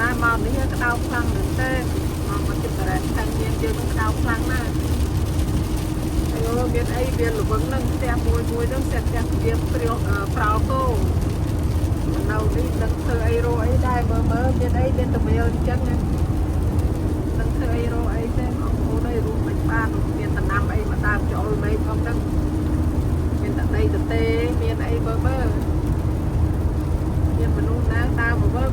ណាមកនេះក្តៅខ្លាំងមែនទេមកមកជិតការ៉េខាងមានយើងនឹងក្តៅខ្លាំងណាស់ហើយមានអីវាល្វឹងនឹងផ្ទះមួយមួយនឹងផ្ទះផ្ទះវាព្រាវប្រោគោនៅនេះនឹងធ្វើអីរកអីដែរមើលមើលមានអីមានតវេលអញ្ចឹងណានឹងធ្វើអីរកអីទេបងប្អូនអើយរួមមិនបានមានតំណាំអីមកដើមចូលមេឃផងហ្នឹងមានតែដីទទេមានអីមើលមើលមានមនុស្សណាដើរមកវើ